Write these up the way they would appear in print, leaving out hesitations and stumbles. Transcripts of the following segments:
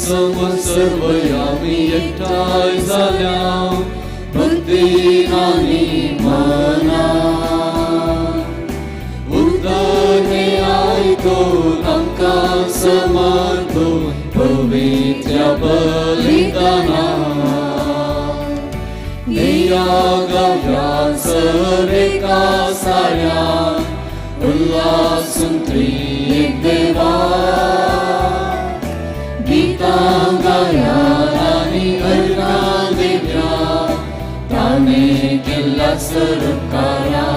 समज सर्वय आमी एकठांय जाल्या भक्तीन आनी मनान उतर हें आयकून आमकां समर्पून पवित्र बलिदानान दिया गावया सरेका साऱ्या उल्हासून त्रिएक देवा गितां गाया आनी अर्घां दिव्या ताणें केल्ल्या सरुपकारा.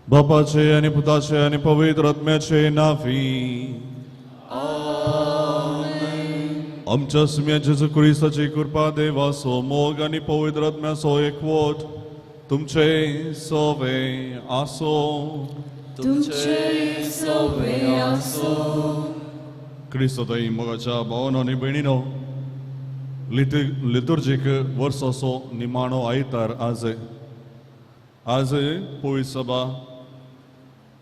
बापाचे आनी पुताचे आनी पवित्र आत्म्याचे नांवी. आमच्या सुम्या जेजू क्रिस्ताची कृपा, देवाचो मोग आनी पवित्र आत्म्याचो एकवट तुमचे सवे आसो. तुमचे सवे आसो. क्रिस्तताई मोगाच्या भावनो आनी भयणीनो, लितुर्जीक वर्साचो निमाणो आयतार आज. आज पवित्र सभा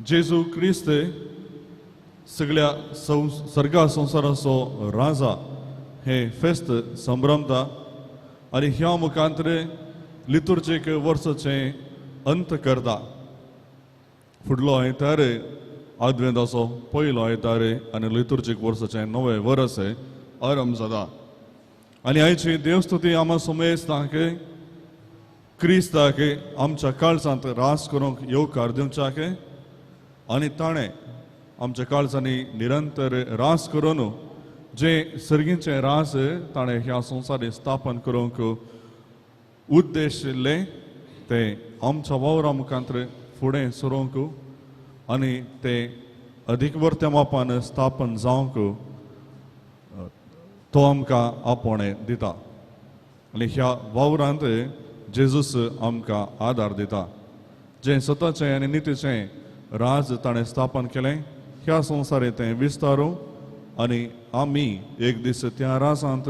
जेजू क्रिस्त सगळ्या सर्गा संवसाराचो राजा हे फेस्त संभ्रमता आनी ह्या मुखांतरे लितुर्जीक वर्साचें अंत करता. फुडलो आयतार आदवेंताचो पयलो आयतार आनी लितुर्जीक वर्साचें नवें वर्स आरंभ जाता. आनी आयची देवस्तुती आमा समेस्तांक क्रिस्ताक आमच्या काळजांत रास करूंक येवकार दिवच्याक आनी ताणें आमच्या काळजांनी निरंतर रास करून जें सर्गीचें रास ताणें ह्या संवसारांत स्थापन करूंक उद्देशिल्लें तें आमच्या वावरा मुखांत फुडें सरूंक आनी तें अदीक वर्त्या मापान स्थापन जावंक तो आमकां आपोवणें दिता. आनी ह्या वावरांत जेजूस आमकां आदार दिता. जें सताचें आनी नितीचें राज ताणें स्थापन केलें ह्या संवसारांत तें विस्तारू आनी आमी एक दीस त्या राजांत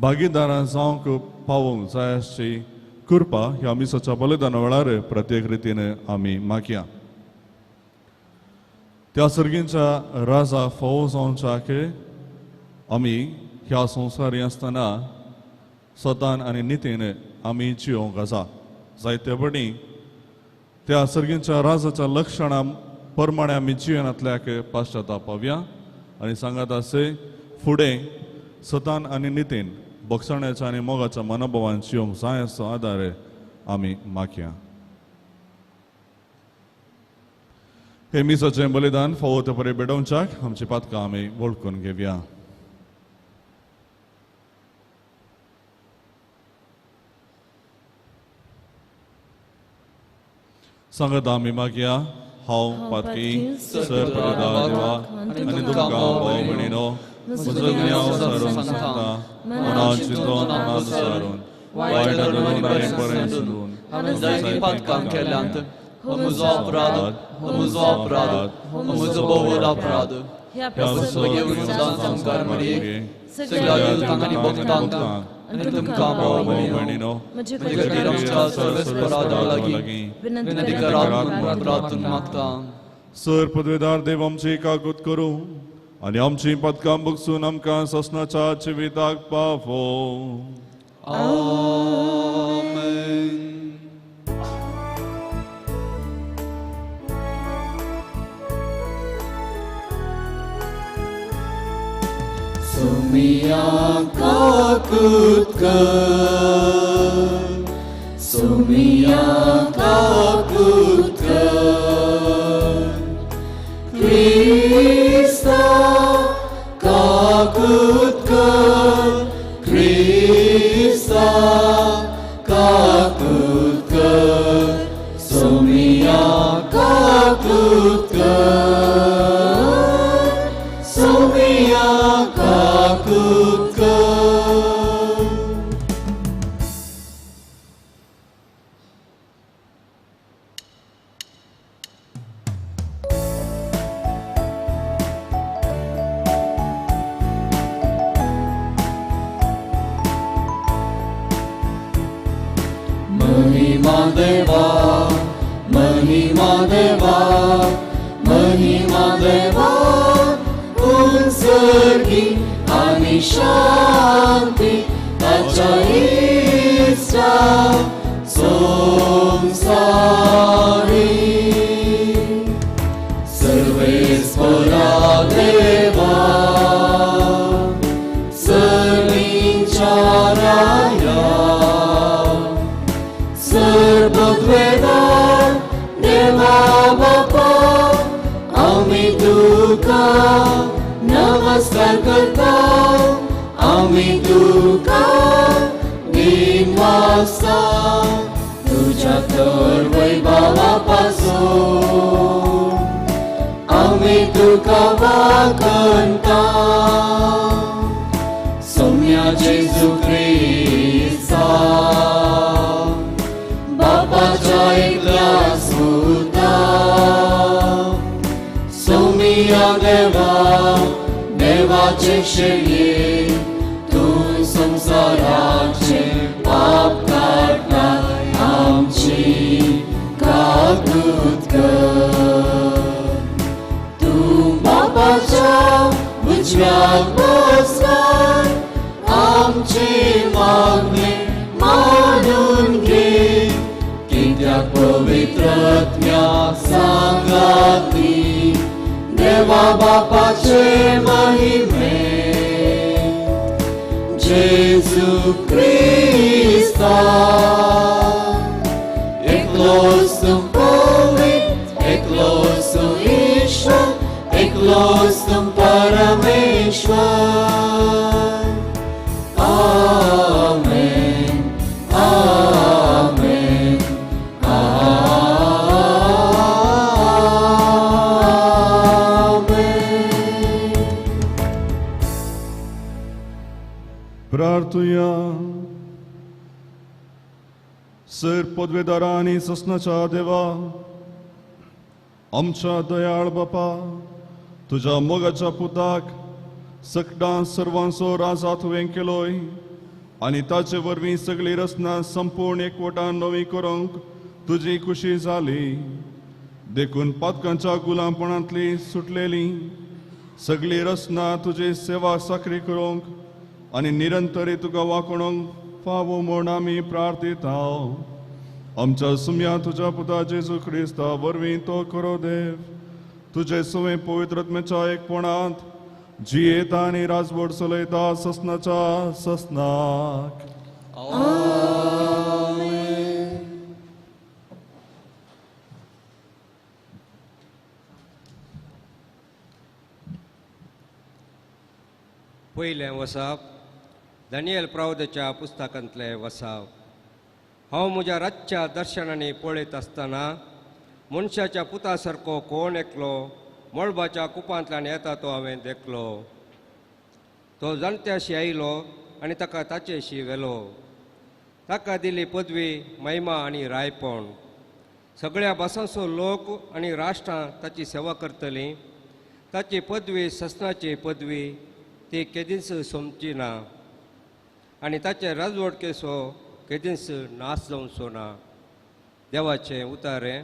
भागीदारां जावंक पावोवंक जाय अशी कृपा ह्या मिसाच्या बलिदाना वेळार प्रत्येक रितीन आमी मागया. त्या सर्गींच्या राजा फावो जावच्याक आमी ह्या संवसारी आसतना सतान आनी नितीन आमी जियोंक आसा. जायते पणी त्या सर्गींच्या राजाच्या लक्षणां प्रमाणे आमी जियेनातल्याक पाश्चाताप पावया आनी सांगात आसे फुडें सतान आनी नितीन बक्षण्याच्या आनी मोगाच्या मनोभावान जियोंक जाय असो आदार आमी मागया. हे मिसाचें बलिदान फावो ते परी भेटोवच्याक आमची पातकां आमी वळखून घेवया. सांगत आमी मागया. हांव पातकी सर पवित्र देवा आनी तुमकां भाव भयणीनो म्हजो गुन्यांव सारून सांगता, मनान चिंतून मनान सारून वायट धरून आनी बरें चिंतून हांवें जायतीं पातकां केल्यांत. हो म्हजो अपराध, हो म्हजो अपराध, हो म्हजो भोव अपराध. ह्या प्रसंगाक संस्कार मरियेक, सगळ्या देवतांक आनी भक्तांक आनी तुमकां भाव भयणीनो म्हजे खातीर आमच्या सर्वेस्परा लागीं विनंती करात म्हूण प्रार्थना मागता. सर पदवेदार देव आमची काकूत करूं आनी आमची पदकां बगसून आमकां ससनाच्या जिविताक पावो. आमेन. Sumia kakut kar, Sumia kakut kar, Krista kakut kar, Krista kakut kar, Sumia kakut kar, Sumia kakut kar. Mahima Deva, Mahima Deva, उमेदी आनी शांती ताच्या इश्टा संवसारी सर्वेस्परा देवा सर्वींच्या राया सर्वद्वेदार देवा बापा आमी तुका नमस्कार करता आमी तुका दिनवासा तुझ्या तर वैभवा पासून आमी तुका वाखणता सोम्या जेजू क्रिस्ता बापाच्या एकल्या सुता सोमिया देवा देवाचे शेळये तूं संवसाराचे पाप काडटा आमची काकूत कर तूं बापाच्या उजव्याक बसलाय आमची मागणी मानून घे कित्याक पवित्र आत्म्या सांगाती देवा बापाचे महिमे जेजू क्रिस्ता एकलोच तूं पवित्र एकलोच तूं ईश्वर एकलोच तूं परमेश्वर. आमेन आमेन आमेन. प्रार्थुया. सर पदवेदारा आनी ससनाच्या देवा आमच्या दयाळ बापा तुज्या मोगाच्या पुताक सकडां सर्वांचो राजा तुवें केलोय आनी ताचे वरवीं सगळी रचना संपूर्ण एकवटान नवी करूंक तुजी खुशी जाली. देखून पातकांच्या गुलामपणांतली सुटलेली सगळी रचना तुजी सेवा साकरी करूंक आनी निरंतरी तुका वाकोणूंक फावो म्हूण आमी प्रार्थिता. आमच्या सुम्या तुज्या पुता जेजू क्रिस्ता वरवीं तो करो देव तुजे सुवें पवित्र आत्म्याच्या एकपणांत जियेता आनी राजवट चलयता ससनाच्या ससनाक. पयलें वसाप दानियल प्रावदाच्या पुस्तकांतलें वसाप. हांव म्हज्या रातच्या दर्शनांनी पळयत आसतना मनशाच्या पुता सारको कोण एकलो मळबाच्या कुपांतल्यान येता तो हांवें देखलो. तो जाणट्याशी आयलो आनी ताका ताचेशी व्हेलो. ताका दिली पदवी महिमा आनी रायपण. सगळ्या भासांचो लोक आनी राष्ट्रां ताची सेवा करतलीं. ताची पदवी ससनाची पदवी ती केदींच सोंपची ना आनी ताचे राजवटकेचो केदींच नाश जावचो ना. देवाचें उतारें.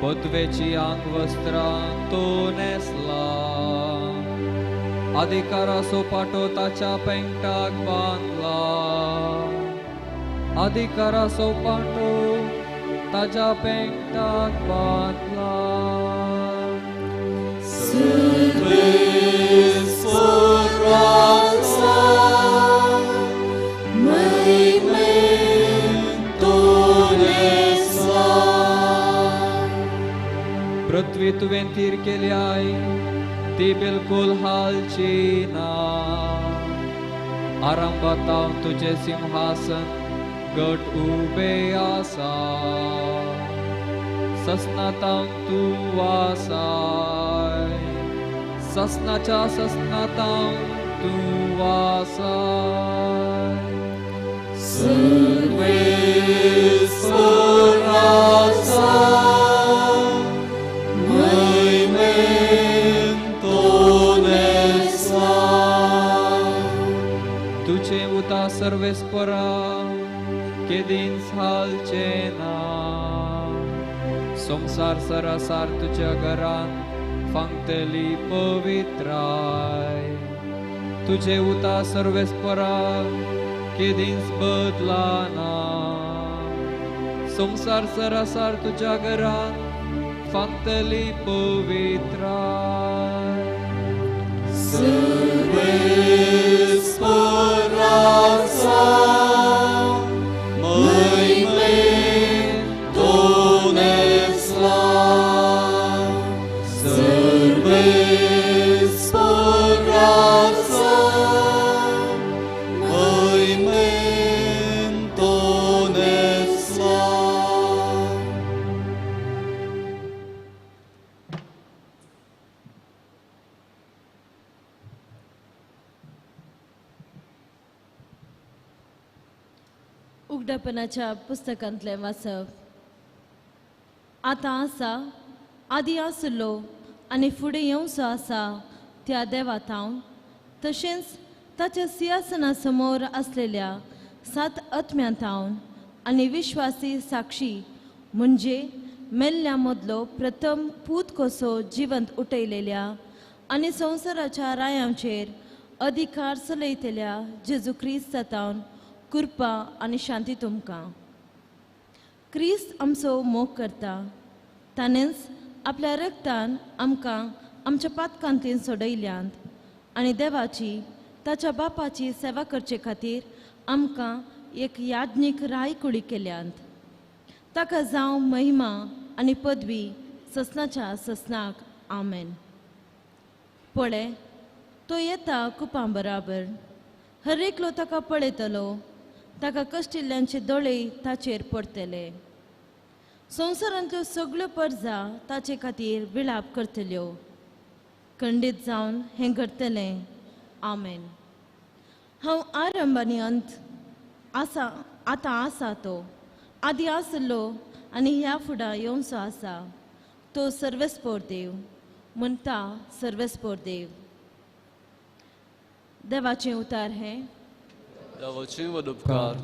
पदवेची आंगवस्त्रां तूं न्हेसला अधिकाराचो पाटो ताच्या पेंटाक बांदला अधिकाराचो पाटो ताच्या पेंटाक बांदला. Sirve पृथ्वी तुवें थीर केल्याय ती बिलकुल हालची ना. आरंभातावन तुजें सिंहासन घट उबें आसा. ससनातावन तूं आसाय, ससनाच्या ससनातावन तूं आसाय. सर्वेस्पराचा महिमेन तो न्हेसला. तुजें उता सर्वेस्परा केदींच हालचें ना. संवसार सरासार तुज्या घरान फांगतली पवित्राय. तुजें उता सर्वेस्परा केदींच बदलाना. संवसार सरासार तुज्या घरान फांगतली पवित्राय. सर्वेस्पराचा महिमेन तो न्हेसला. सर्वेस्पराचा महिमेन तो न्हेसला. उगडापणाच्या पुस्तकांतलें वाचप. आतां आसा, आदी आसलो आनी फुडें येवचो आसा त्या देवा थावन, तशेंच ताच्या सिंहासना समोर आसलेल्या सात आत्म्यां थावन आनी विश्वासी साक्षी म्हणजे मेल्ल्या मदलो प्रथम पूत कसो जिवंत उठयलेल्या आनी संवसाराच्या रायांचेर अधिकार चलयतल्या जेजू क्रिस्ता थावन कृपा आनी शांती तुमकां. क्रिस्त आमचो मोग करता, ताणेंच आपल्या रक्तान आमकां आमच्या पातकांतल्यान सोडयल्यांत आनी देवाची ताच्या बापाची सेवा करचे खातीर आमकां एक याज्ञीक राय कुडी केल्यांत. ताका जावं महिमा आनी पदवी ससनाच्या ससनाक. आमेन. पळय, तो येता कुपां बराबर, हर एकलो ताका पळयतलो, ताका कश्टिल्ल्यांचे दोळे ताचेर पडटले. संवसारांतल्यो सगळ्यो परजा ताचे खातीर विळाप करतल्यो. खंडीत जावन हें घडटलें. आमेन. हांव आरंभ आनी अंत आसा, आतां आसा तो, आदी आसलो आनी ह्या फुडां येवचो आसा तो सर्वेस्पोर देव, म्हणटा सर्वेस्पोर देव. देवाचें उतार हें. देवाचें व्हड उपकार.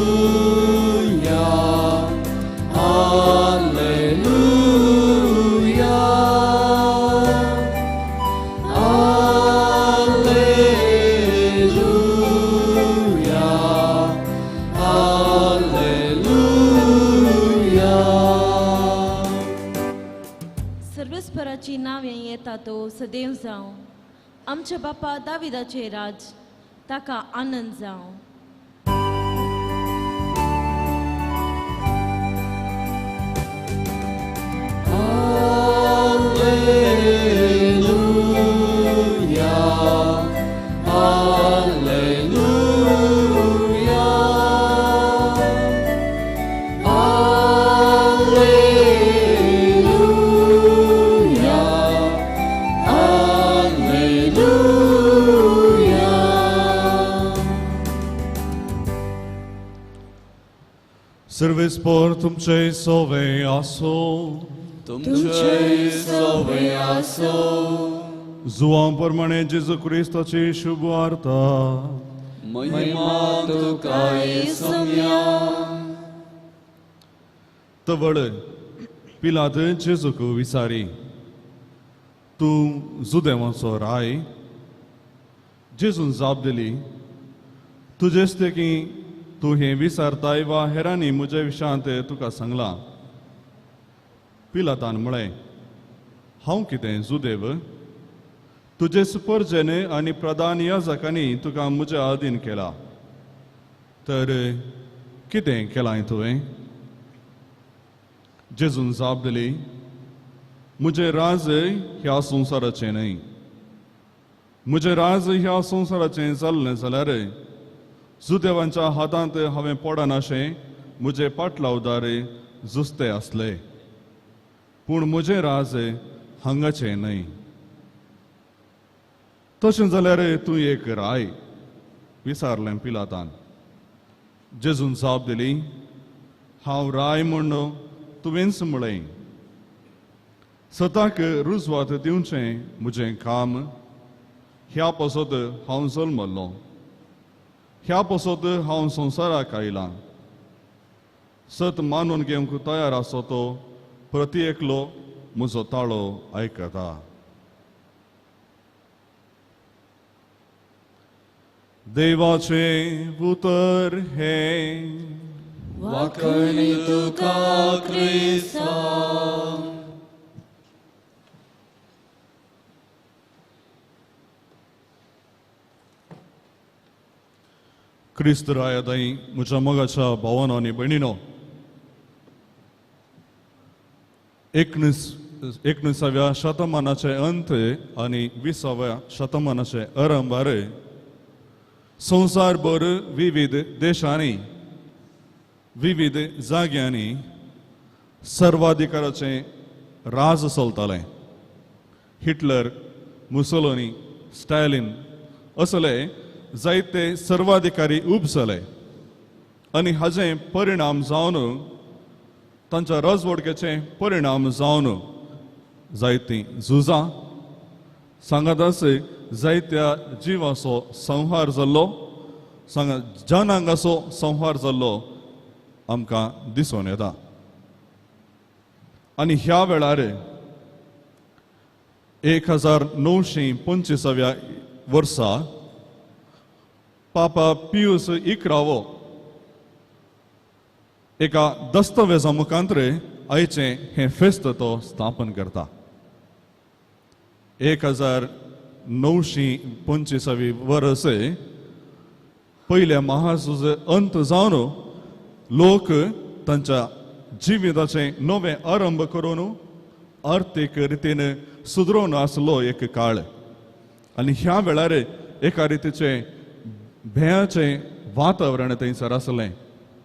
Alleluia, Alleluia, Alleluia, Alleluia. सर्वेस्पराची नांवें येता तो सदैव जावं. आमच्या बापा दाविदाचें राज, ताका आनंद जावं. Alleluia, Alleluia, Alleluia, Alleluia. सर्वेस्पोर तुमचे सोवे आसो. तुमचे सोवे आसो. जुवां प्रमाणे जेजू क्रिस्ताची शुभ वार्ता. महिमा तुका येसुम्या. तवळ पिलात जेजूक विचारी, तूं जुदेवाचो राय? जेजून जाप दिली, तुजेच की तूं हें विचारताय वा हेरांनी म्हज्या विशयांत तुका सांगलां? पिलातान म्हळें, हांव कितें जुदेव? तुजे सुपर्जन आनी प्रधान याजकांनी तुका म्हज्या आदीन केला, तर कितें केलां तुवें? जेजून जाप दिली, म्हजें राज ह्या संवसाराचें न्हय. म्हजें राज ह्या संवसाराचें जाल्लें जाल्यार जुदेवांच्या हातांत हांवें पडनाशें म्हजे पाटलावदार जुस्ते आसले, पूण म्हजें राज हांगाचें न्हय. तशें जाल्यार तूं एक राय? विचारलें पिलातान. जेजून जाप दिली, हांव राय म्हूण तुवेंच म्हळें. सताक रुजवात दिवचें म्हजें काम, ह्या पासत हांव जल्मल्लो, ह्या पासत हांव संवसाराक आयलां. सत मानून घेवंक तयार आसो तो प्रति एकलो म्हजो ताळो आयकता. देवाचें उतर हें. वाखणी तुका क्रिस्ता. क्रिस्त रायादाई म्हज्या मोगाच्या भावानो आनी भयणीनो, एकुणिसाव्या शतमानाचे अंत आनी विसाव्या शतमानाचे आरंभार संवसारभर विविध देशांनी विविध जाग्यांनी सर्वाधिकाराचें राज चलतालें. हिटलर, मुसोलिनी, स्टॅलिन असले जायते सर्वाधिकारी उब जाले आनी हाजे परिणाम जावन तांच्या राजवडकेचे परिणाम जावन जायतीं झुजां सांगात जायत्या जिवाचो संहार जाल्लो, सांगा जनांगाचो संहार जाल्लो आमकां दिसून येता. आनी ह्या वेळार 1925व्या वर्सा पापा पियूस इकरावो एका दस्तावेजा मुखांतरे आयचें हें फेस्त तो स्थापन करता. 1925वी वर्स पयल्या महाझुज अंत जावन लोक तांच्या जिविताचें नवें आरंभ करून आर्थीक रितीन सुदरोवन आसलो एक काळ. आनी ह्या वेळार एका रितीचें भंयाचें वातावरण थंयसर आसलें.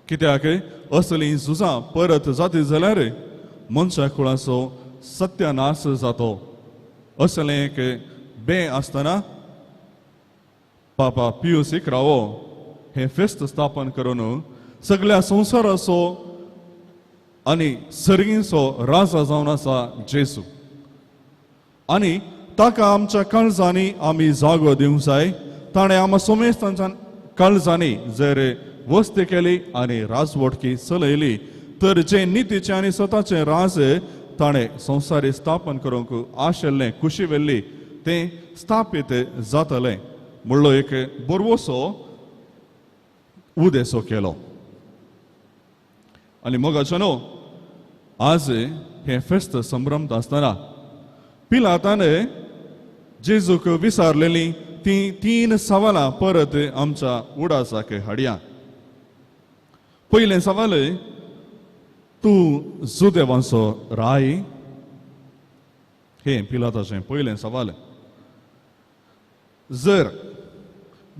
कित्याक असलीं झुजां परत जाती जाल्यार मनशा कुळाचो सत्यानाश जातो असलें एक बें आसतना पापा पियूस इकरावो हें फेस्त स्थापन करून सगळ्या संवसाराचो आनी सर्गींचो राजा जावन आसा जेजू, आनी ताका आमच्या काळजांनी आमी जागो दिवंक जाय. ताणें आमकां समेस्तांच्या काळजांनी जर वस्ती केली आनी राजवटकी चलयली तर जे नितीचें आनी स्वताचें राज ताणें संवसारी स्थापन करूंक आशिल्लें खुशी व्हेल्ली तें स्थापीत जातलें म्हणलो एक बरवसो उदेसो केलो. आनी मोगाचो न्हू आज हें फेस्त संभ्रमता आसतना पिलातान जेजूक विचारलेलीं तीं 3 सवालां परत आमच्या उडासाक हाडया. पयलें सवाल, तूं जुदेवांचो राय? हें पिलाताचें पयलें सवाल. जर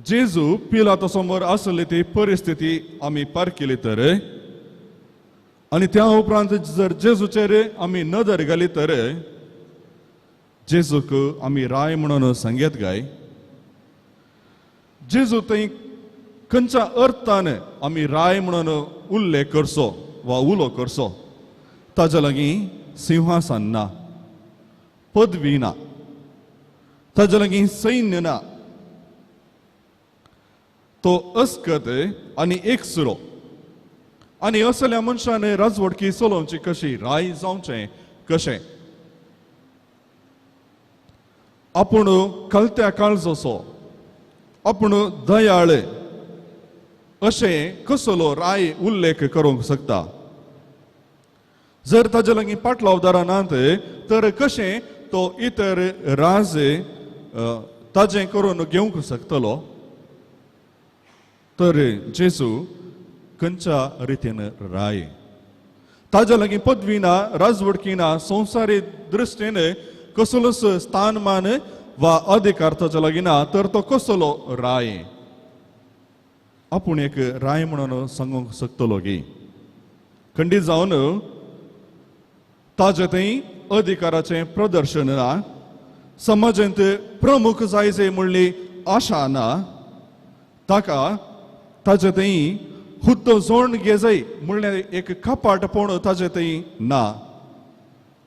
जेजू पिलाता समोर आसली ती परिस्थिती आमी पार केली तर आनी त्या उपरांत जर जेजूचेर आमी नदर घाली तर जेजूक आमी राय म्हणून सांगेत काय? जेजू थंय खंयच्या अर्थान आमी राय म्हणून उल्लेख करचो वा उलो करचो? ताज्या लागीं सिंहासन ना, पदवी ना, ताज्या लागीं सैन्य ना, तो अस्कत आनी एकसुरो. आनी असल्या मनशान राजवटकी चलोवची कशी, राय जावचें कशें? आपूण कलत्या काळजोसो, आपूण दयाळ अशें कसलो राय उल्लेख करूंक शकता? जर ताजे लागीं पाटलावदारां नात तर कशें तो इतर राज ताजें करून घेवंक शकतलो? तर जेजू खंयच्या रितीन राय? ताज्या लागीं पदवी ना, राजवडकी ना, संवसारी दृश्टीन कसलोच स्थानमान वा अधिकार ताज्या लागीं ना, तर तो कसलो राय? आपूण एक राय म्हणून सांगूंक शकतलो की खंडीत जावन ताजे थंय अधिकाराचें प्रदर्शन ना, समाजांत प्रमुख जायचे म्हणली आशा ना, ताका ताजे थंय हुद्दो जोण घेजाय म्हणल्यार एक कपाटपण ताजे थंय ना,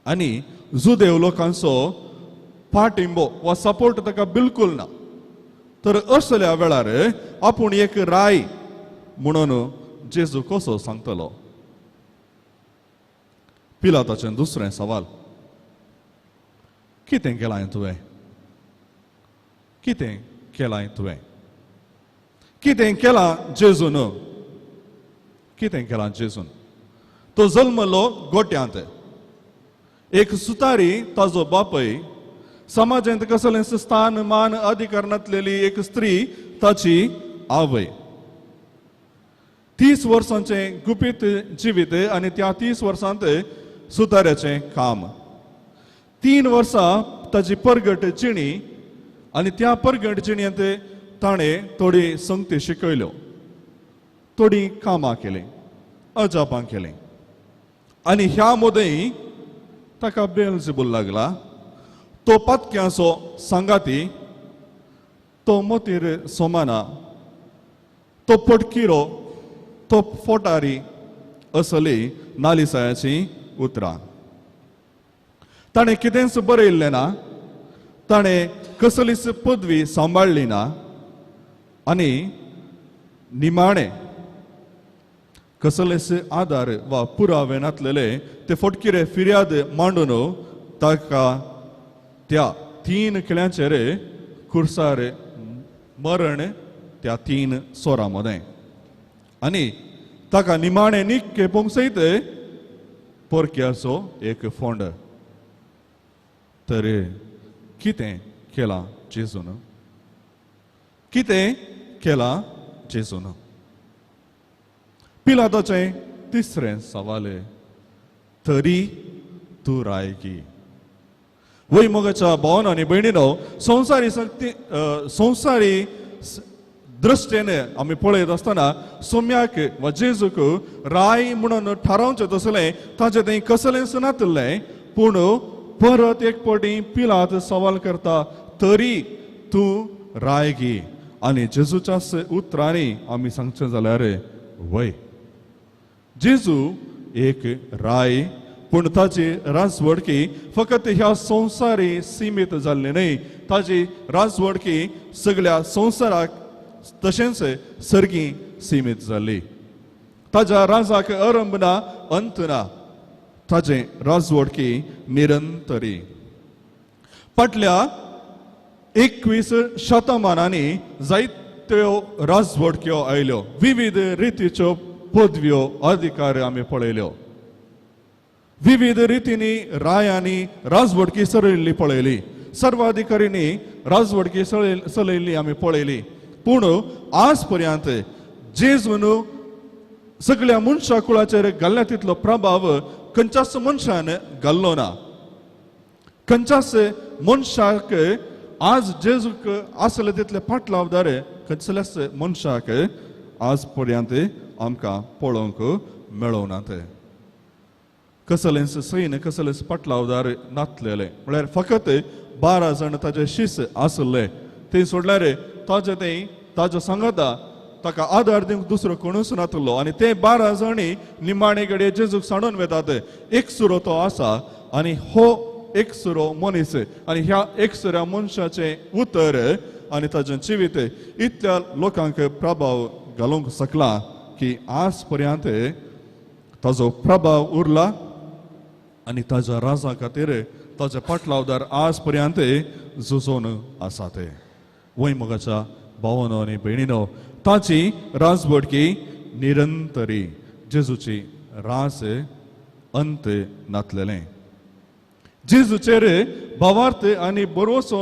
आनी जुदेव लोकांचो पाठिंबो वा सपोर्ट ताका बिलकुल ना. तर असल्या वेळार आपूण एक राय म्हणून जेजू कसो सांगतलो? पिलाताचें दुसरें सवाल, कितें केलां तुवें? कितें केलां तुवें? कितें केलां जेजून? कितें केलां जेजून? तो जल्मलो गोट्यांत, एक सुतारी ताजो बापय, समाजांत कसलें स्थान मान अधिकार नासलेली एक स्त्री ताची आवय. 30 वर्सांचें गुपीत जिवीत आनी त्या 30 वर्सांत सुताऱ्याचें काम. 3 वर्सां ताची परगट जिणी आनी त्या परगट जिणेंत ताणें थोडी संगती शिकयल्यो, थोडी कामां केलीं, अजापां केलीं, आनी ह्या मदीं ताका बेलजिबूल लागला. तो पातक्यांचो सांगाती, तो मोतीर सोमाना, तो पटकिरो, तो फोटारी असली नालिसायाची उतरां. ताणें कितेंच बरयल्लें ना, ताणें कसलीच पदवी सांबाळ्ळी ना, आनी निमाणें कसलेच आदार वा पुरावे नासलेले ते फटकिरे फिर्याद मांडून ताका त्या 3 किल्यांचेर खुर्सार मरण त्या 3 सोरां मदें, आनी ताका निमाणें निक्के पोंग सयत परक्याचो एक फोंड. तर कितें केलां जेजून? कितें केलां जेजून? पिलाताचें तिसरें सवाल, तरी तूं राय की? वय मोगाच्या भावन आनी भयणीनो, संवसारी शक्ती संवसारी दृश्टीन आमी पळयत आसतना सोम्याक वा जेजूक राय म्हणून थारावचें तसलें ताचें थंय कसलेंच नातलें, पूण परत एक फावटी पिलात सवाल करता, तरी तूं राय गी? आनी जेजूच्याच उतरांनी आमी सांगचें जाल्यार वय, जेजू एक राय, पूण ताजी राजवडकी फकत ह्या संवसारी सिमीत जाल्ली न्हय, ताजी राजवडकी सगळ्या संवसाराक तशेंच सर्गी सिमीत जाल्ली. ताज्या राजाक आरंभ ना, अंत ना, ताजें राजवडकी निरंतरी. फाटल्या 21 शतमानांनी जायत्यो राजवडक्यो आयल्यो, विविध रितीच्यो पदव्यो अधिकार आमी पळयल्यो, विविध रितींनी रायांनी राजवडकी चलयल्ली पळयली, सर्वाधिकाऱ्यांनी राजवडकी चलयल्ली आमी पळयली. पूण आज पर्यंत जेजून सगळ्या मनशा कुळाचेर घाल्ल्या तितलो प्रभाव खंयच्याच मनशान घाल्लो ना. खंयच्याच मनशाक आज जेजूक आसले तितले पाटलावदार खंयच्याच मनशाक आज पर्यंत आमकां पळोवंक मेळोवना. कसलेंच सैन कसलेंच पाटलावदार नातलेले, म्हळ्यार फकत 12 जाण ताजे शीस आसले, ते सोडल्यार ताजे ते ताजो सांगता ताका आदार दिवंक दुसरो कोणूच नातलो. आनी ते 12 जाणी निमाणे घडये जेजूक सांडून वेतात. एकसुरो तो आसा आनी हो एकसुरो मनीस आनी ह्या एकसुऱ्या मनशाचें उतर आनी ताजें जिवीत इतल्या लोकांक प्रभाव घालूंक शकला की आज पर्यंत ताजो प्रभाव उरला आनी ताज्या राजा खातीर ताजे पाटलावदार आज पर्यंत झुजोन आसा. ते वय मोगाच्या भावानो आनी भयणीनो, ताची राजवडकी निरंतरी, जेजूची राज अंत नातलेलें. जेजूचेर भावार्थ आनी भरवसो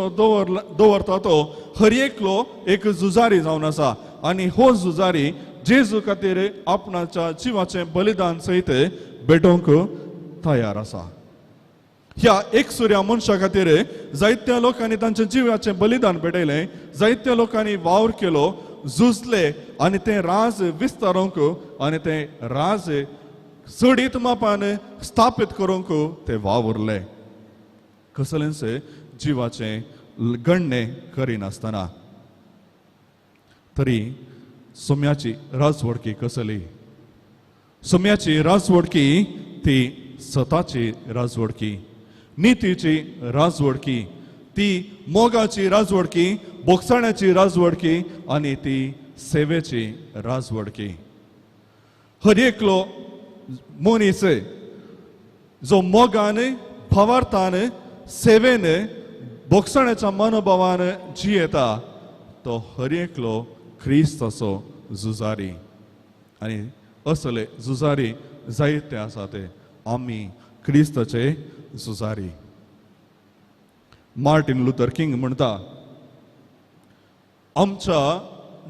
दवरता तो हर एकलो एक झुजारी जावन आसा आनी हो झुजारी जेजू खातीर आपणाच्या जिवाचें बलिदान सयत भेटोवंक तयार आसा. ह्या एकसुऱ्या मनशा खातीर जायत्या लोकांनी तांच्या जिवाचें बलिदान भेटयलें, जायत्या लोकांनी वावर केलो, झुजले आनी तें राज विस्तारूंक आनी तें राज चडीत मापान स्थापीत करूंक ते वावुरले, कसलेंच जिवाचें गणणें करिनासतना. तरी सोम्याची राजवडकी कसली? सोम्याची राजवडकी ती सताची राजवडकी, नितीची राजवडकी, ती मोगाची राजवडकी, बोगसाण्याची राजवडकी आनी ती सेवेची राजवडकी. हर एकलो मनीस जो मोगान, भावार्थान, सेवेन, बोगसाण्याच्या मनोभावान जियेता तो हर एकलो क्रिस्ताचो झुजारी. आनी असले झुजारी जायते आसा ते आमी क्रिस्ताचे झुजारी. मार्टिन लुथर किंग म्हणटा, आमच्या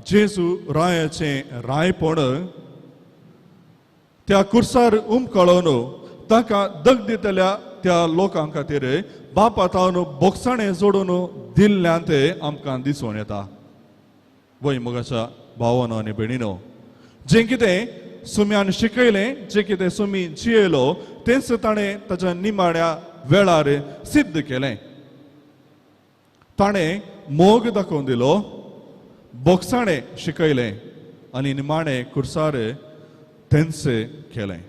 जेजू रायाचें रायपण त्या कुर्सार उमकळोवन ताका दग दितल्या त्या लोकां खातीर बापा तावन बोगसाणें जोडून दिल्ल्यान ते आमकां दिसून येता. वय मोगाच्या भावानो आनी भयणीनो, जें कितें सुम्यान शिकयलें, जें कितें सुमी जियेलो तेंच ताणें ताच्या निमाण्या वेळार सिद्ध केलें. ताणें मोग दाखोवन दिलो, बोगसाणें शिकयलें आनी निमाणें कुर्सार तेंच केलें.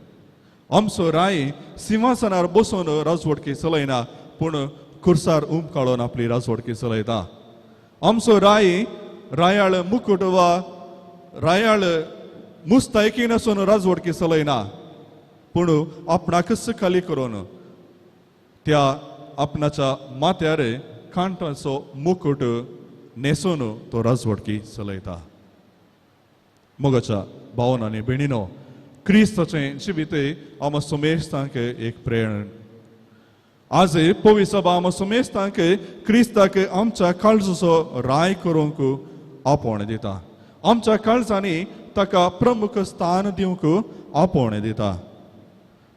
आमचो राय सिंहासनार बसून राजवडकी चलयना, पूण कुर्सार उमकाळून आपली राजवडकी चलयता. आमचो राय रायाळ मुकुट वा रायाळ मुस्तायकी नासून राजवडकी चलयना, पूण आपणाकच खाली करून त्या आपणाच्या माथ्यार कांटाचो मुकुट न्हेसून तो राजवडकी चलयता. मोगाच्या भावन आनी भयणीनो, क्रिस्ताचें जिवीत आमकां सुमेस्तांक एक प्रेरण. आज पवी सभा आमकां सुमेस्तांक क्रिस्ताक आमच्या काळजाचो राय करूंक आपोवणें दिता, आमच्या काळजांनी ताका प्रमुख स्थान दिवंक आपोवणें दिता.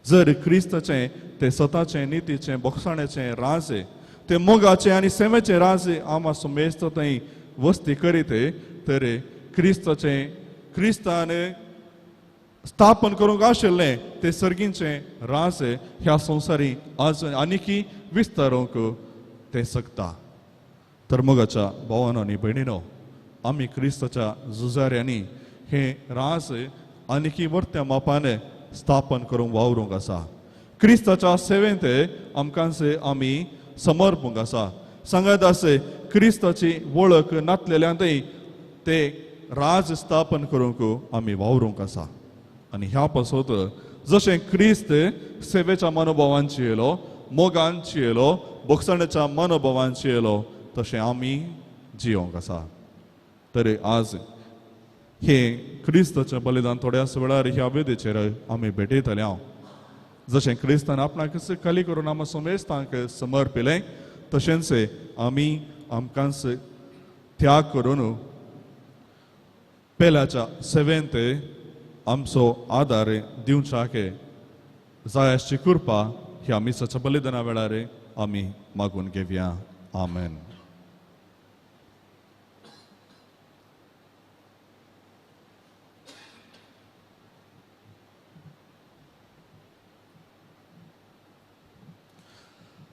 जर क्रिस्ताचें तें सताचें, नितीचें, बोगसाण्याचें राज, तें मोगाचें आनी सेवेचें राज आमकां सुमेस्त थंय वस्ती करीत तर क्रिस्ताचें क्रिस्तान स्थापन करूंक आशिल्लें तें सर्गींचें राज ह्या संवसारी आज आनीकी विस्तारूंक तें शकता. तर मोगाच्या भावानो आनी भयणीनो, आमी क्रिस्ताच्या झुजाऱ्यांनी हें राज आनीकी वर्त्या मापान स्थापन करूंक वावरूंक आसा. क्रिस्ताच्या सेवेंत आमकांच आमी समर्पूंक आसा. सांगात आसे क्रिस्ताची वळख नातलेल्यांतय ते राज स्थापन करूंक आमी वावरूंक आसा. आनी ह्या पासत जशें क्रिस्त सेवेच्या मनोभावान जियेलो, मोगान जियेलो, बोगसाण्याच्या मनोभावान जियेलो, तशें आमी जियोंक आसा. तर आज हे क्रिस्ताचें बलिदान थोड्याच वेळार ह्या वेदीचेर आमी भेटयतले. हांव जशें क्रिस्तान आपणाक खाली करून आमकां समेस्तांक समर्पिलें, तशेंच आमी आमकांच त्याग करून पेल्याच्या सेवेंत आमचो आदार दिवच्याक जाय आसची कृपा ह्या मिसाच्या बलिदाना वेळार आमी मागून घेवया. आमेन.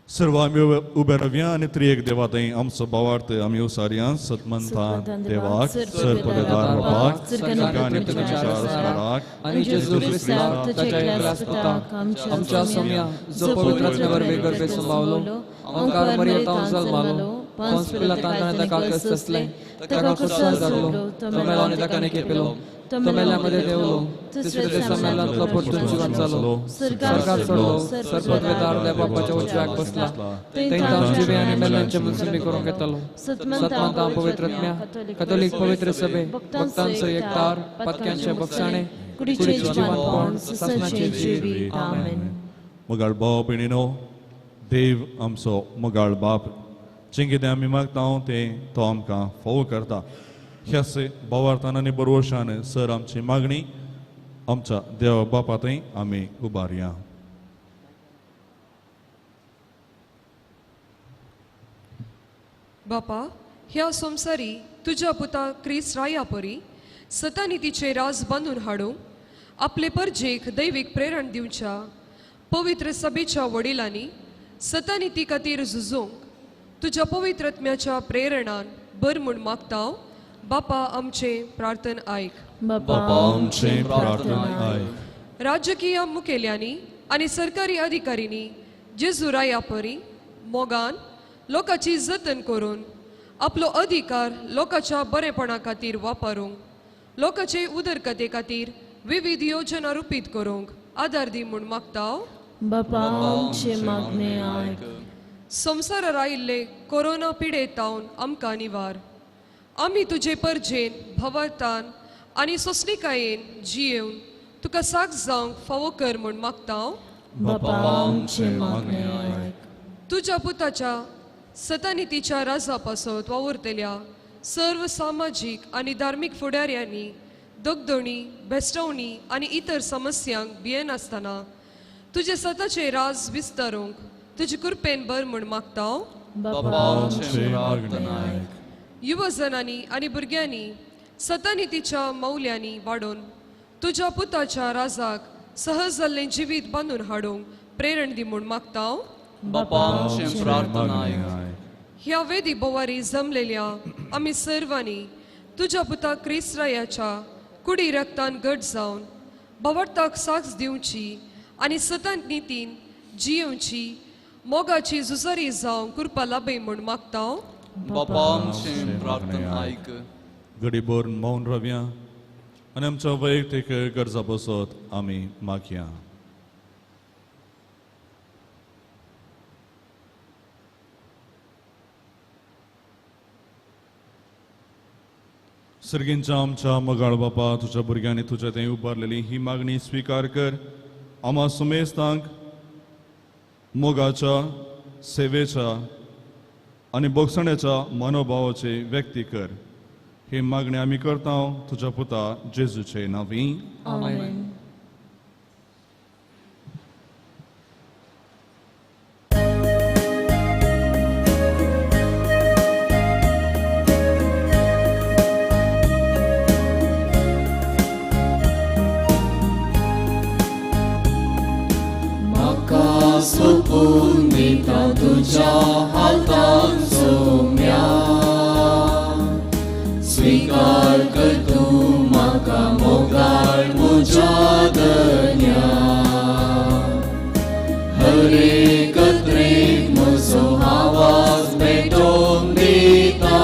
सर्व आमी उबे रावया आनी त्रिएक देवा थंय आमचो भावार्थ आमी उसारया. सतमंता देवाक, सरपदेदार बापाक, आनी जेजू क्रिस्ताक ताच्या एकल्याच पुताक आमच्या सोम्या जो पवित्र आत्म्या वरवीं गर्भे सांबावलो, ओंकार मरिया तावन जल्मालो, पोन्स पिलातान ताणें ताका कश्ट सोंसले, ताका खुर्सार जागलो, तो मेलो आनी ताका निकेपिलो, तो मेल्या मदें देंवलो, तिसऱ्या दिसा मेल्ल्यांतलो परतून जिवन जालो, स्वर्गार चडलो, सर्वपदवेदार देव बापाच्या उजव्याक बसला, थंय तावन जिवे आनी मेल्ल्यांचे मनसुबी करूंक येतलो. सतमंता पवित्र आत्म्या, कथोलीक पवित्र सभे, भक्तांचो एकतार, पातक्यांचे बक्षाणे, कुडीचें जिवनपण, सासणाचें जिवीत. आमेन. मोगाळ भाव भयणीनो, देव आमचो मोगाळ बाप, जें कितें आमी मागता तें तो आमकां फावो करता. ह्याच भावार्थान आनी बरवशान सर आमची मागणी आमच्या देवा बापा थंय आमी उबारया. बापा, ह्या संवसारी तुज्या पुता क्रिस्त राया परी सतानी तिचे राज बांदून हाडूंक आपले परजेक दैवीक प्रेरण दिवच्या पवित्र सभेच्या वडिलांनी सतानी ती खातीर झुजूंक तुज्या पवित्र आत्म्याच्या प्रेरणान बर म्हूण मागता. बापा आमचें प्रार्थन आयक. बापा आमचें प्रार्थन आयक. राजकीय मुखेल्यांनी आनी सरकारी अधिकाऱ्यांनी जेजू राया परी मोगान लोकांची जतन करून आपलो अधिकार लोकांच्या बरेपणा खातीर वापरूंक, लोकांचे उदरगते खातीर विविध योजना रुपीत करूंक आदार दी म्हूण मागता. बापा आमचें मागणें आयक. संवसारार आयिल्ले कोरोना पिडेतावन आमकां निवार. आमी तुजे परजेन भवार्थान आनी सोंसणिकायेन जियेवन तुका साक्ष जावंक फावो कर म्हूण मागता. बापा आमचें मागणें आयक. तुज्या पुताच्या सतानितीच्या राजा पासत वावुरतल्या सर्व सामाजीक आनी धार्मीक फुडाऱ्यांनी दगदणी, बेस्टवणी आनी इतर समस्यांक भियेनासतना तुजे सताचे राज विस्तारूंक तुजे कृपेन बर म्हूण मागता. युवजनांनी आनी भुरग्यांनी सतानितीच्या मौल्यांनी वाडोवन तुज्या पुताच्या राजाक सहज जाल्लें जिवीत बांदून हाडूंक प्रेरण दी म्हूण मागता. ह्या वेदी बोवारी जमलेल्या आमी सर्वांनी तुज्या पुता क्रिस्त रायाच्या कुडी रक्तान घट जावन भावार्थाक साक्ष दिवची आनी सतत नितीन जियेवची मोगाची झुजारी जावंक कृपा लाभय म्हूण मागता. घडीभर मौन रावया आनी आमच्या वैयक्तीक गरजा बसत आमी मागया. सर्गींच्या आमच्या मोगाळ बापा, तुज्या भुरग्यांनी तुज्या थंय उबारलेली ही मागणी स्विकार कर. आमा सुमेस्तांक मोगाच्या, सेवेच्या आनी भोगसण्याच्या मनोभावाची व्यक्ती कर. ही मागणी आमी करता तुज्या पुता जेजूचे नांवी. आमेन. सोपून दिता तुज्या हातान सोम्या, स्वीकार कर तूं म्हाका मोगाळ म्हज्या धन्या. हरेक त्रेक म्हजो आवाज पेटोवन दिता,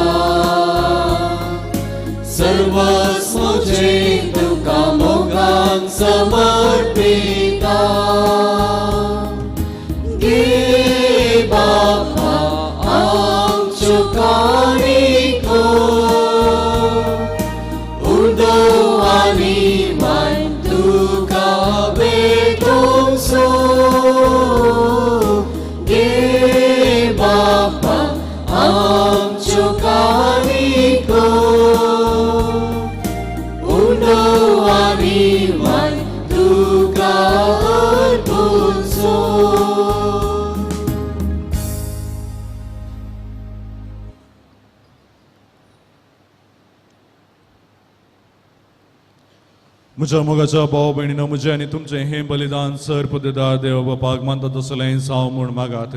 सर्वस्व म्हजें तुका मोगान समर्पिता. बापा आमच्यो काणिको उदो आनी वायन तुका भेटोवचो. गे बापा आमच्यो काणिको उदो आनी वायन तुका अर्पुचो. म्हज्या मोगाच्या भाव भयणीनो, म्हजें आनी तुमचें हें बलिदान सर पद्ददार देव बापाक मानता तसलें जावं म्हूण मागात.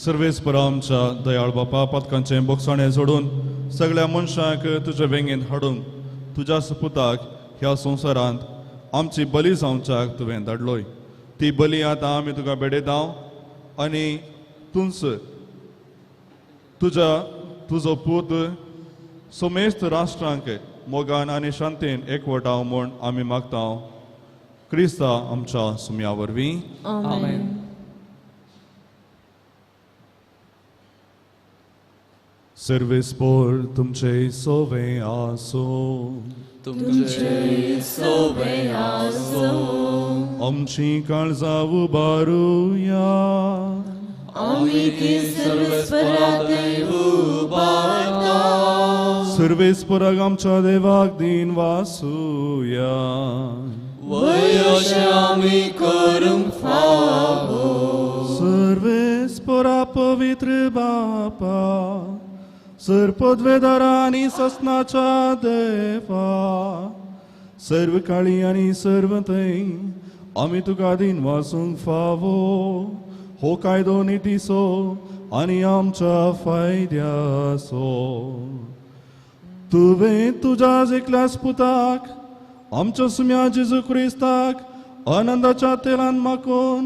सर्वेस्पर आमच्या दयाळ बापा, पातकांचें बोगसाणें सोडून सगळ्या मनशांक तुज्या वेंगेंत हाडून तुज्या सपुताक ह्या संवसारांत आमची बली जावच्याक तुवें धाडलोय. ती बली आतां आमी तुका भेटयता आनी तूंच तुज्या तुजो पूत समेस्त राष्ट्रांक मोगान आनी शांतीन एकवटाव म्हूण आमी मागता. क्रिस्ता आमच्या सुम्या वरवीं. आमेन. सर्वेस्पोर तुमचे सोवे आसो. तुमचे सोवे आसो. आमची काळजां उबारुया. आमी ती सर्वेस्पराथंय उबारता. सर्वेस्पराक आमच्या देवाक दिन वासुया. वय अशें आमी करूंक फावो. सर्वेस्परा पवित्र बापा, सर पदवेदारा आनी ससनाच्या देवा, सर्व काळी आनी सर्व थंय आमी तुका दिन वासूंक फावो. हो कायदो नितीचो आनी आमच्या फायद्याचो. तुवें तुज्या एकल्याच पुताक आमच्या सुम्या जेजू क्रिस्ताक आनंदाच्या तेलान माकोन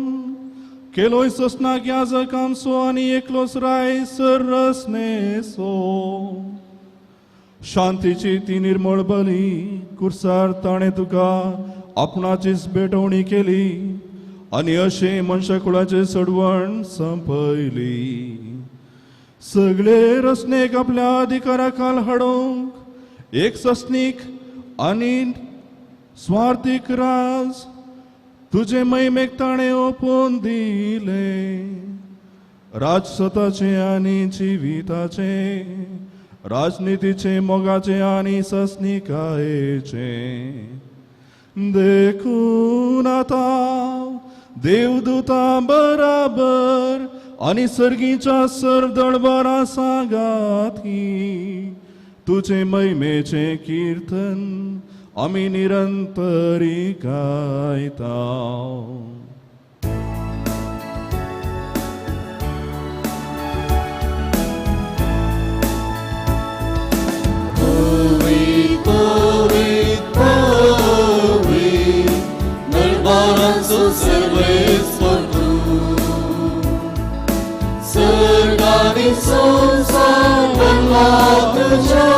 केलोय सोसनाक याजक आमचो आनी एकलोच राय सरसनेसो. शांतीची ती निर्मळ बली कुर्सार ताणें तुका आपणाचीच भेटवणी केली आनी अशें मनशाकुळाचें सडवण संपयली. सगळे रचनेक आपल्या अधिकारा खाल हाडूंक एक सस्नीक आनी स्वार्थीक राज तुजे महिमेक ताणें ओपून दिलें. राज स्वताचें आनी जिविताचें, राजनितीचें, मोगाचें आनी सस्निकायेचें. देखून आतां देवदूतां बराबर आनी सर्गीच्या सर्व दळबारा सांगाती तुजे महिमेचें कीर्तन आमी निरंतरी गायता. पवित्र पवित्र पवित्र दरबारांचो सर्वेस्पर तूं, सर्ग आनी संवसार भरला तुज्या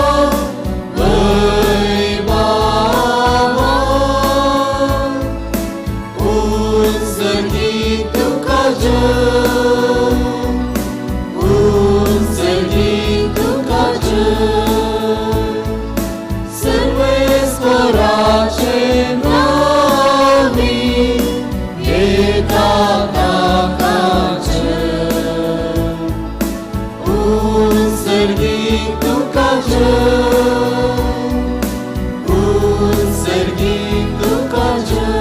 वैभवान. उत्सर्गी तुका जय, उत्सर्गी तुका जय, सर्वेस्पराचे नामी येता ताका जय. उत्सर्गी तुका जय, उत्सर्गी तुका जय.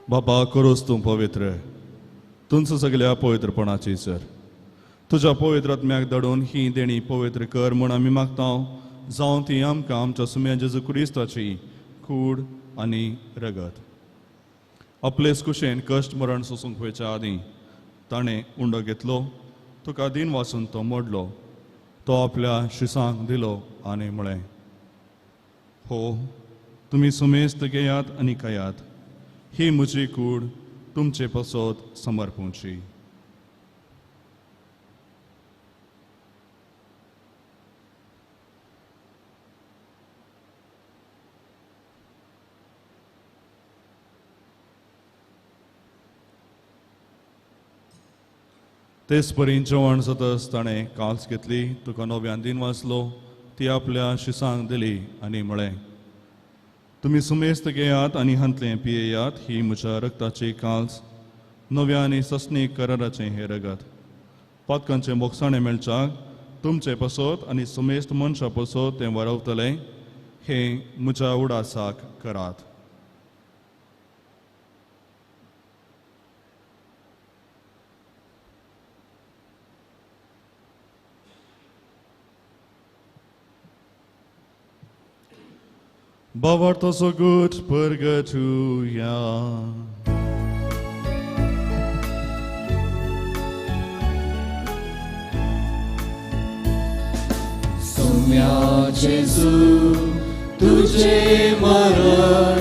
बाबा करोस तूं पवित्र, तुमचो सगल्या पवित्रपणाची सर तुज्या पवित्र आत्म्याक धाडून ही देणी पवित्र कर म्हूण आमी मागता, जावं ती आमकां आमच्या सुम्या जेजू क्रिस्ताची कूड आनी रगत. आपलेच कुशेन कश्ट मरण सोसूंक वयच्या आदीं ताणें उंडो घेतलो, तुका दिन वाचून तो मोडलो, तो आपल्या शिसांक दिलो आनी म्हळें, हो तुमी सुमेस्त घेयात आनी खायात, ही म्हजी कूड तुमचे पासत समर्पूंची. तेच परी जेवण जातच ताणें काल्स घेतली, तुका नव्यान दिन वाचलो, ती आपल्या शिसांक दिली आनी म्हळें, तुमी सुमेस्त घेयात आनी हांतलें पियेयात, ही म्हज्या रक्ताची काल्स, नव्या आनी सस्नीक कराराचें हें रगत. पातकांचें मोगसाणें मेळच्याक तुमचें पासत आनी सुमेस्त मनशां पासत तें वरवतलें, हें म्हज्या उडासाक करात. Bavarto so gut purgatuya. Soumya Jesu, तुझे मरण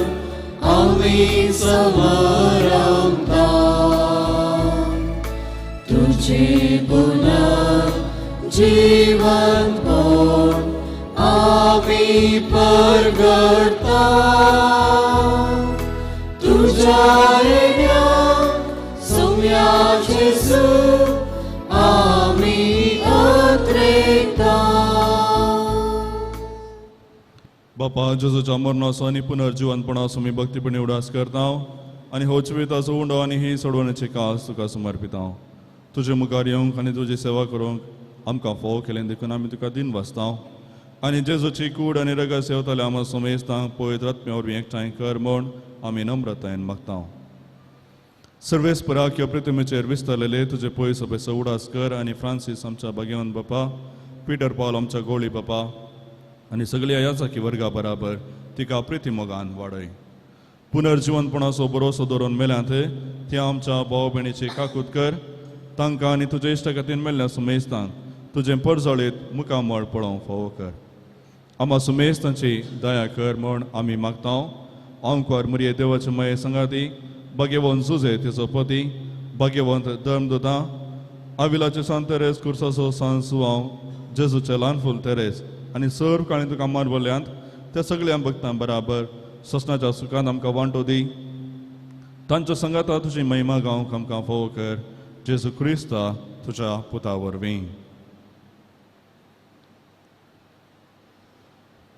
आम्ही समरमता, तुझे पुनः जीवनपण आम्ही परगडता, तुझ्या तुज्या येण्या सुम्या जेजू आमी अत्रेता. बापा जेजूच्या मरणाचो आनी पुनर्जिवनपणाचो आमी भक्तीपणी उडास करता आनी हो जिविताचो उंडो आनी ही सोडवण्याची कास तुका समर्पिता. तुजे मुखार येवंक आनी तुजी सेवा करूंक आमकां फोव केलें देखून आमी तुका दिन वाचता आनी जेजूची कूड आनी रगत सेवताले आमकां समेस्तांक पवित्र आत्म्या वरवीं एकठांय कर म्हूण आमी नम्रतायेन मागता. सर्वेस्पराक ह्या प्रतिमेचेर विस्तारलेले तुजे पयस सभेचो उडास कर आनी फ्रांसीस आमच्या भाग्यवंत बापा, पिटर पावल आमच्या गोळी बापा आनी सगळ्या याचाकी वर्गा बराबर तिका प्रिती मोगान वाडय. पुनर्जिवनपणाचो भरोसो दवरून मेल्यांत त्या आमच्या भाव भयणीची काकूत कर, तांकां आनी तुजे इश्टागतीन मेल्ल्या सुमेस्तांक तुजें परजळीत मुखामळ पळोवंक फावो कर. आमा सुमेस्तांची दया कर म्हूण आमी मागता. आंकवार मुरये देवाचे माये संगाती भाग्यवंत जुजे तिचो पती, भाग्यवंत धर्मदुतां, आविलाचे सांत तेरेस, कुर्साचो सांत सुवांव, जेजूचे ल्हान फूल तेरेस आनी सर्व काळी तुका मारवल्यांत त्या सगळ्या भक्तां बराबर ससनाच्या सुखान आमकां वांटो दी. तांच्या संगाता तुजी महिमा गावंक आमकां फावो कर, जेजू क्रिस्ता तुज्या पुता वरवीं.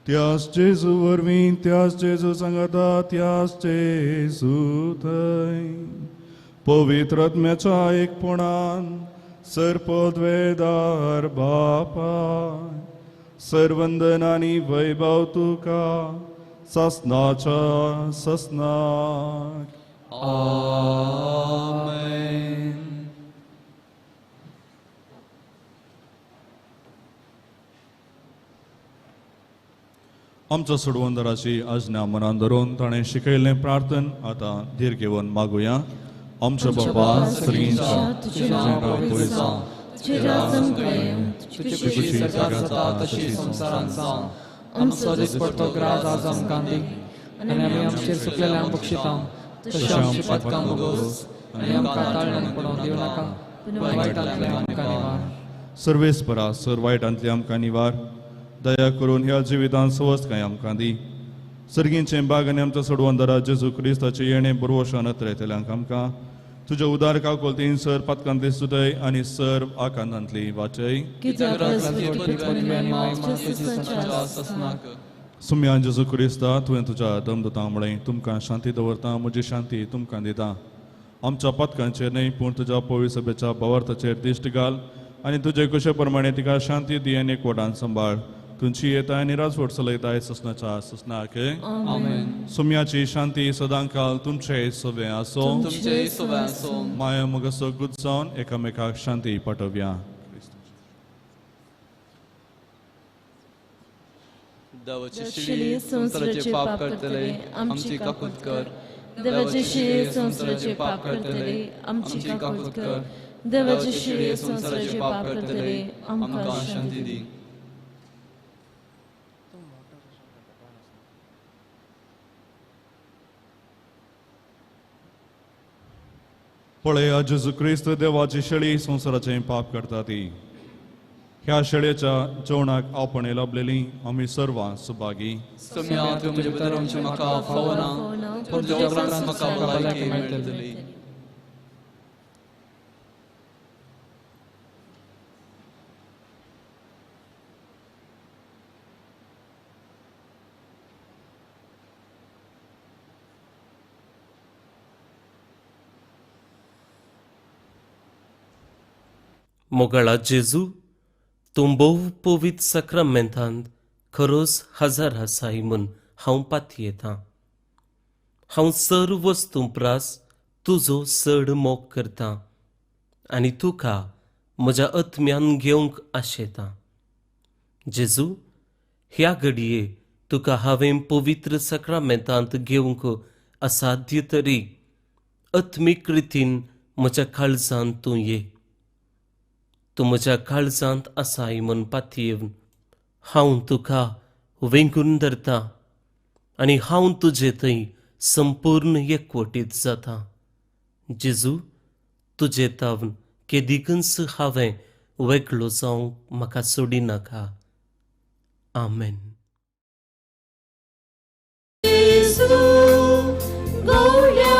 त्यास जेजू वरवीं, त्यास जेजू सांगाता, त्यास जेजू थंय पवित्र आत्म्याच्या एकपणान सर्पद्वेदार बापा सर्वंदन आनी वैभव तुका ससनाच्या ससनाक. आमेन. आमच्या सोडवंदराची आज्ञा मनान धरून ताणें शिकयल्लें प्रार्थन आतां धीर घेवन मागुया. आमच्या बापा स्त्रींच्या तुजें नांव पवित्र जावं, तुजें राज आमकां येवं, तुजी खुशी स्वर्गांत जाता तशी संवसारांत जावं. आमचो दिसपडतो ग्रास आज आमकां दी आनी आमी आमचेर चुकलेल्यांक बक्षिता तशें आमची पदकां भोगोस आनी आमकां ताळण्यान पडोवंक दिवं नाका, पूण वायटांतलें आमकां निवार. सर्वेस्परा सर वायटांतलें आमकां निवार. दया करून ह्या जिवितांत सवस्तकाय आमकां दी. सर्गींचें बाग आनी आमच्या सोडवंदरा जेजू क्रिस्ताचें येणें बरवशान अत्रयतल्यांक आमकां तुज्या उदार काकोलतीन सर पातकांतली सुदय आनी सर्व आकांतांतली वाचय. सुम्या जेजू क्रिस्ता, तुवें तुज्या दमदुतां म्हळें, तुमकां शांती दवरता, म्हजी शांती तुमकां दिता. आमच्या पातकांचेर न्हय पूण तुज्या पवित्र सभेच्या भावार्थाचेर दिश्ट घाल आनी तुजे कुशे प्रमाणे तिका शांती दी आनी एकवटान सांबाळ. तुमची येता आनी राजवट चलयताय ससनाच्या ससनाक. सुम्याची शांती सदांकाल तुमचे सवे आसो. माया मोगाचो गुद जावन एकामेकाक शांती पाठोवया. देवाचे संवसाराचे पाप करतले आमची काकूत कर. देवाचे शिळे संवसाराचे पाप करतले आमची काकूत कर. देवाचे शिळे संवसाराचे पाप करतले आमकां शांती दी. पळया जेजू क्रिस्त देवाची शेळी संवसाराचें पाप करता ती. ह्या शेळयेच्या जेवणाक आपणे लाभलेली आमी सर्वां सुभागी. सुम्या तूं म्हजे भितर आमचें म्हाका फावना, पूण तुज्या उपरांत म्हाका भलायकी मेळटली. मोगाळा जेजू, तूं भोव पवित्र साक्रामेंतांत खरोच हजार आसाय म्हूण हांव पातयेतां. हांव सर्व वस्तूं प्रास तुजो चड मोग करतां आनी तुका म्हज्या आत्म्यान घेवंक आशेतां. जेजू, ह्या घडये तुका हांवें पवित्र साक्रामेंतांत घेवंक असाध्य तरी आत्मीक रितीन म्हज्या काळजांत तूं ये. तूं म्हज्या काळजांत आसाय म्हूण पातयेवन हांव तुका वेंगून धरतां आनी हांव तुजे थंय संपूर्ण एकवटीत जाता. जेजू, तुजे तावन केदिकूच हांवें वेगळो जावंक म्हाका सोडिनाका. आमेन. जेजू, गवळ्या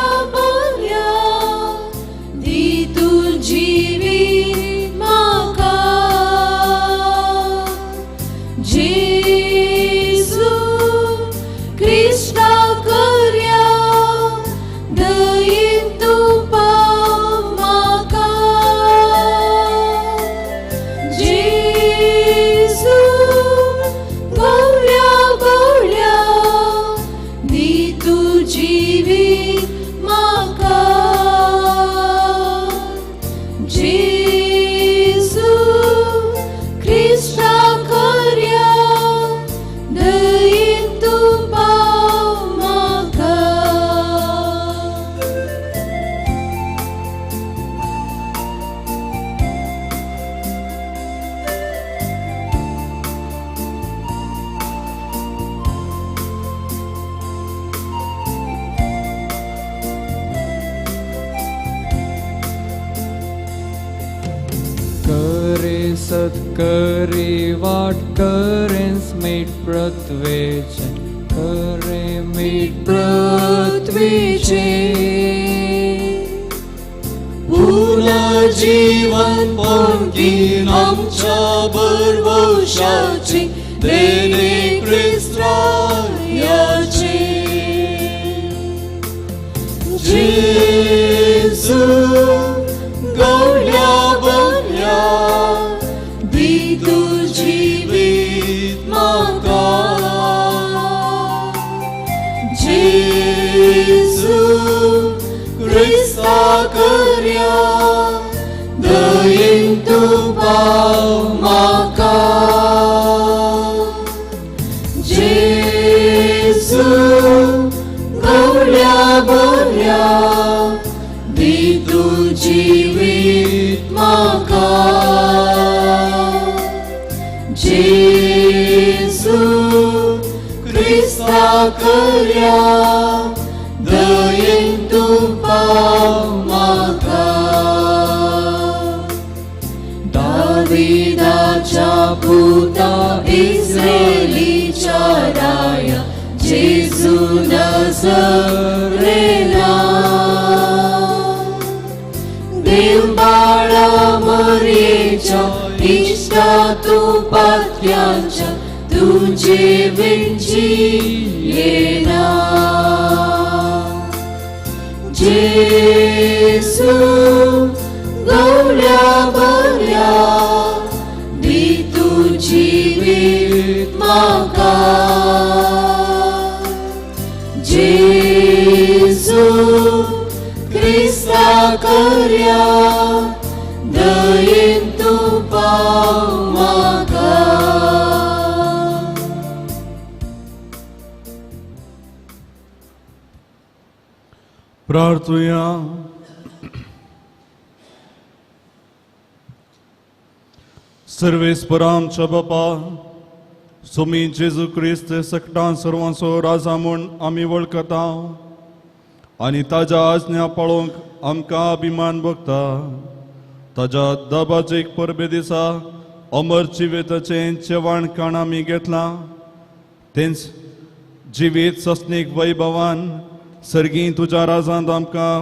सत्करी वाट करेंस मीठ पृथ्वेचे करे मीठ पृथ्वीचे पुनर्जीवन पोंगीन आमच्या भरवशाची देणे क्रिस्ताचे जेजू गवळ्या बऱ्या दी तूं जिवीत म्हाका जेजू क्रिस्ता करया दयेन तूं पाव म्हाका जेजू गवळ्या बऱ्या दी तूं जिवीत म्हाका जेजू क्रिस्ता करया दयेन तूं पाव म्हाका दाविदाच्या पुता इस्रायलीच्या राया जेजू नजरेला देव बाळा मरयेच्या इश्टा तूं पात्यांच्या तुजे विंची येना जेजू गवळ्या बऱ्या दी तूं जिवीत म्हाका जेजू क्रिस्ता करया दयेन तूं पाव म्हाका प्रार्थुया. सर्वेस्पर आमच्या बापा सुमी जेजू क्रिस्त सकटान सर्वांचो राजा म्हूण आमी वळखता आनी ताज्या आज्ञा पाळोवंक आमकां अभिमान भोगता. ताज्या दबाजीक परबे दिसा अमर जिविताचें जेवण खाण आमी घेतलां तेंच जिवीत सस्नीक वैभवान सर्गीं तुज्या राजांत आमकां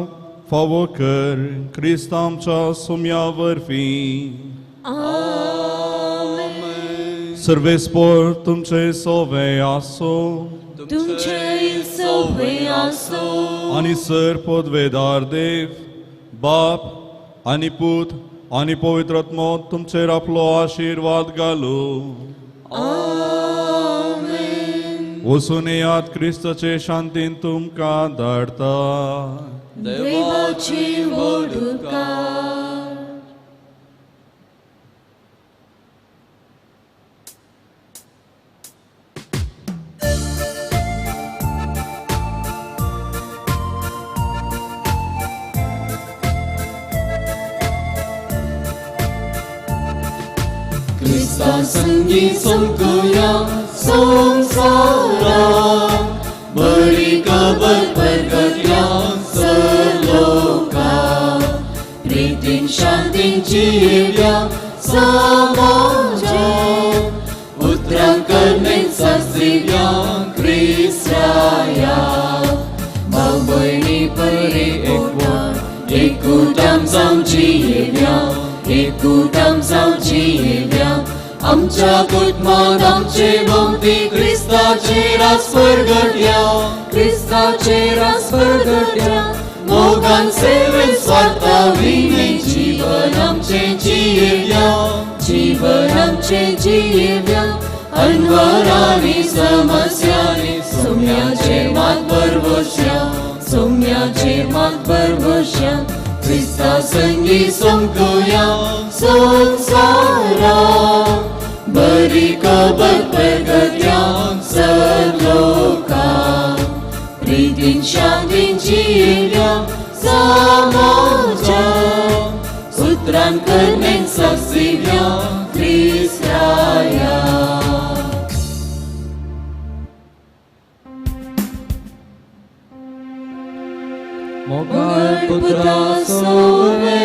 फावो कर क्रिस्त आमच्या सुम्या वरवीं. सर्वेस्पर तुमचे सोवे आसो तुमचे सोवे आसो आनी सर पदवेदार देव बाप आनी पूत आनी पवित्र आत्मो तुमचेर आपलो आशिर्वाद घालू. वचून येयात क्रिस्ताचे शांतीन तुमकां धाडटा. देवाची व्हड उपकार. क्रिस्ता संगी संकुया संसारा बरी खबर परगट्या सर्वलोका प्रीतीन शांतीन जिव्या समाजा उतरां करणेन साक्षिव्या क्रिस्ताया भाव भयणी परी एकवट एकूटाम जावन जिव्या एकूटाम जावन जिव्या आमच्या कुटुंबांत आमचे भोंवती क्रिस्ताचे राज परगट्या क्रिस्ताचे राज परगट्या मोगान सेवेन स्वार्था विणे जीवन आमचें जियेव्या जीवन आमचें जियेव्या अन्वरांनी समस्यांनी सोम्याचेर मात भरवश्या सोम्याचेर मात भरवश्या क्रिस्ता संगी संकुया संसारा बरी खबर परगट्या सर्वलोका प्रीतीन शांतीन जियेव्या समाजा उतरां करणेन साक्षिव्या क्रिस्ताया. मोगाळ पुत्रा सोवे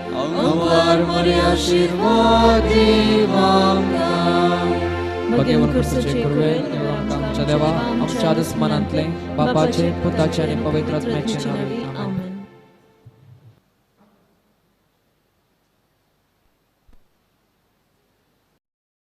अंबर मोरे आशीर्वाद दीव आमकां. भगेवन क्रिस्ताचे कृपेन आमच्या देवा, आमच्या दुस्मानांतले बापाचे, पुताचे आनी पवित्र आत्म्याचे नांवे. आमेन.